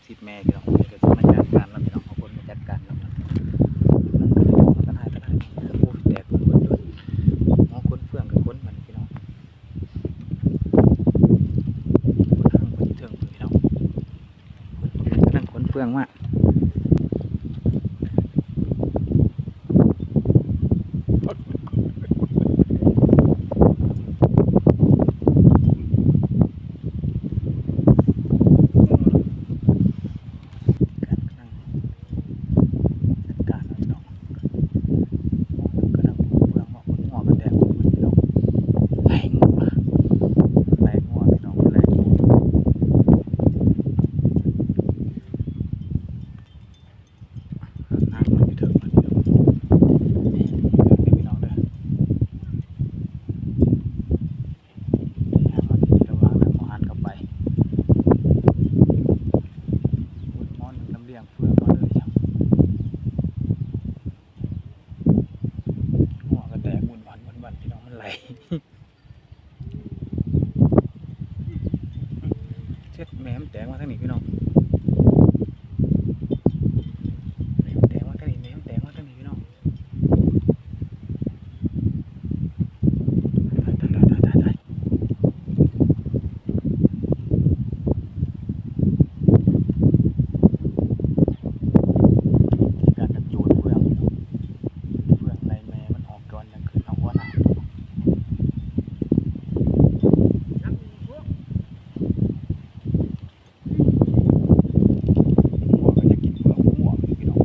ສິດແມ່ພີ່ນ້ອງ ເພິ່ນກໍຊິມາຈັດການແລ້ວພີ່ນ້ອງ ເອົາຄົນມາຈັດການແລ້ວ ເພິ່ນກໍໄດ້ຂນກັນຫຼາຍໆ ໂອ້ຍ ແຕກເບິດເບິດ ເອົາຂົນເຟືອງກັບຂົນບັດນີ້ພີ່ນ້ອງ ຂົນທາງເພິ່ນຢູ່ເທິງພຸ້ນພີ່ນ້ອງ ເພິ່ນກຳລັງຂົນເຟືອງມາ. ກຳລັງຈັດການເນາະພີ່ນ້ອງ ກຳລັງເຟືອງເນາະ ຫົວກະແຕກພີ່ນ້ອງ ໄລ່ງົວ ໄລ່ງົວພີ່ນ້ອງ ໄລ່ງົວ. ນາງມັນຢູ່ເທິງມັນພີ່ນ້ອງ ນີ້ພີ່ນ້ອງເດີ ນາງມັນຢູ່ລະຫວ່າງນັ້ນ ບໍ່ຫັນເຂົ້າໄປ ໝຸນມອນນຳລຽງເຟືອງມາເລີຍ ຫົວກະແຕກວຸ້ນວັນໆ ພີ່ນ້ອງ ມັນໄລ່. ເຊັດ ແມ່ມັນແຕກມາທາງນີ້ພີ່ນ້ອງ ແມ່ມັນແຕກມາທາງນີ້ ແມ່ມັນແຕກມາທາງນີ້ພີ່ນ້ອງ ຕາຍໆໆໆໆ. ວິທີການກະຈູດເຟືອງ ຈູດເຟືອງໄລ່ແມ່ມັນອອກກ່ອນ ຈັ່ງຂຶ້ນເອົາຫົວໜ້າ ງົວກໍຢາກກິນເຟືອງງົວພີ່ນ້ອງ.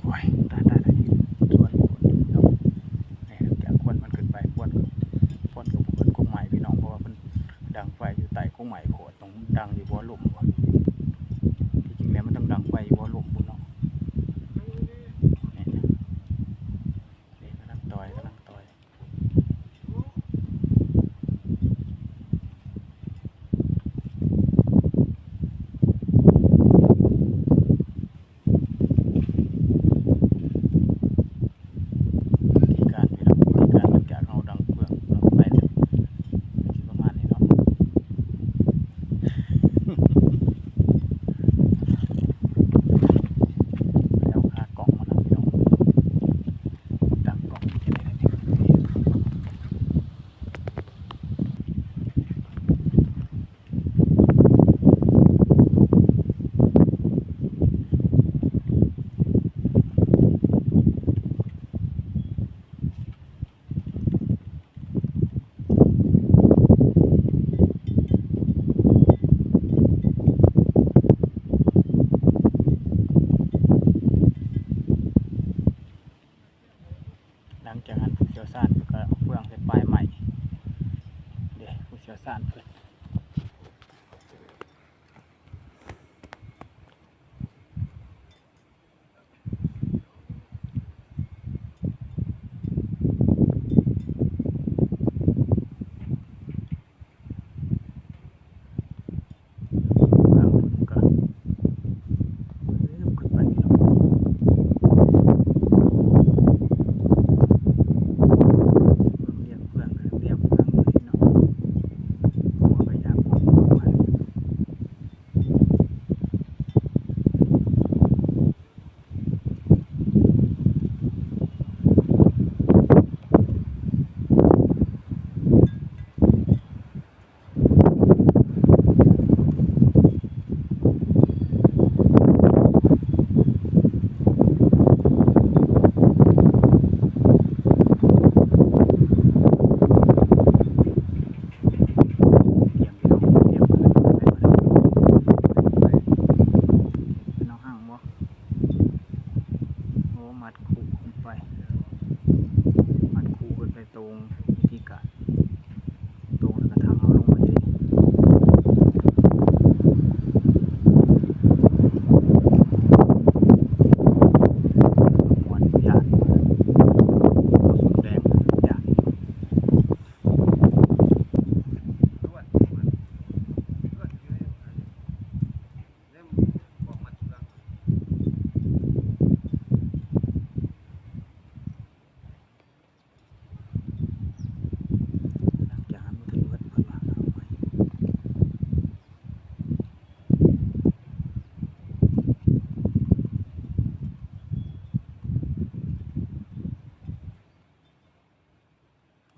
ໂອ້ຍ ຕາຍໆໆ ສ່ວນຄົນເນາະ ໃຫ້ເອົາຄວັນມັນຂຶ້ນໄປ ຄວັນກໍ ຄວັນກໍບໍ່ຂຶ້ນກົກໄມ້ພີ່ນ້ອງ ເພາະວ່າເພິ່ນດັງໄຟຢູ່ໃຕ້ກົກໄມ້ໂພດ ຕ້ອງດັງຢູ່ບໍ່ລົມ ທີ່ຈິງແລ້ວມັນຕ້ອງດັງໄຟຢູ່ບໍ່ລົມພຸ້ນເນາະ ນີ້ ນີ້ກຳລັງຕ່ອຍ ກຳລັງຕ່ອຍ. ວິທີການພີ່ນ້ອງ ວິທີການຫຼັງຈາກເຮົາດັງເຟືອງລົງໄປແລ້ວ ກໍຊິປະມານນີ້ເນາະ ແລ້ວຄາກ້ອງມານຳພີ່ນ້ອງ ຕັ້ງກ້ອງເຮັດໄດ້ແນວນີ້. ຫຼັງຈາກນັ້ນຜູ້ຊ່ຽວຊານເພິ່ນກໍເອົາເຟືອງໃສ່ປາຍໄມ້ເດ້ ຜູ້ຊ່ຽວຊານເພິ່ນ. ເລື່ອງເຟືອງ ເລື່ອງເຟືອງເນາະ ເພາະວ່າ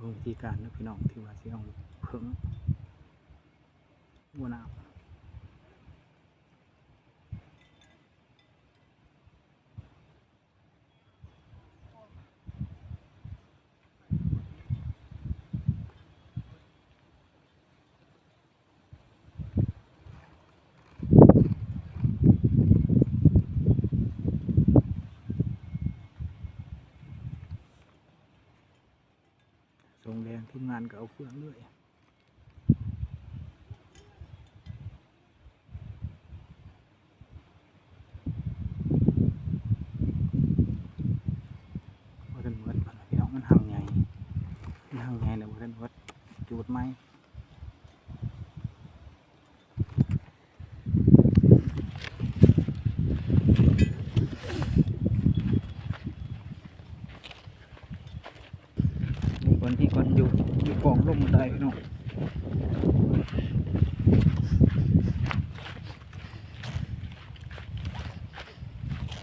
ເບິ່ງວິທີການເດີພີ່ນ້ອງ ທີ່ວ່າຊິເອົາເຜິ້ງຫົວໜາວ ສົ່ງແດງ ທີມງານກໍເອົາເຟືອງເລີຍ. ບໍ່ທັນໝົດ ພີ່ນ້ອງ ມັນຮັງໃຫຍ່ ມັນຮັງໃຫຍ່ແລ້ວບໍ່ທັນໝົດ ຈູດໃໝ່. ມີຄົນ ມີຄົນຢູ່ ຢູ່ກອງລົມໃຕ້ເນາະ.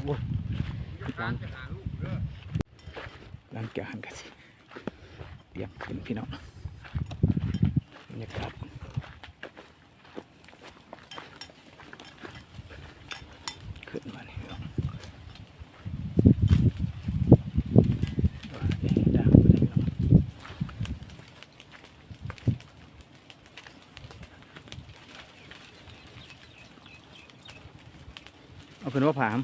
ໂອ້ຍ ຫຼັງຈາກຫັ້ນກໍຊິຕຽມຂຶ້ນ ພີ່ນ້ອງ ບັນຍາກາດ ຂຶ້ນມານີ້ເນາະ ເອົາຂຶ້ນມາຜາມ.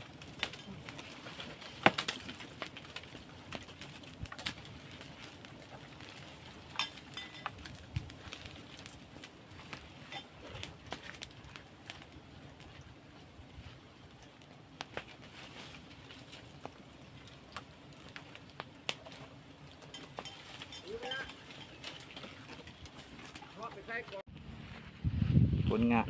ຜົນງານ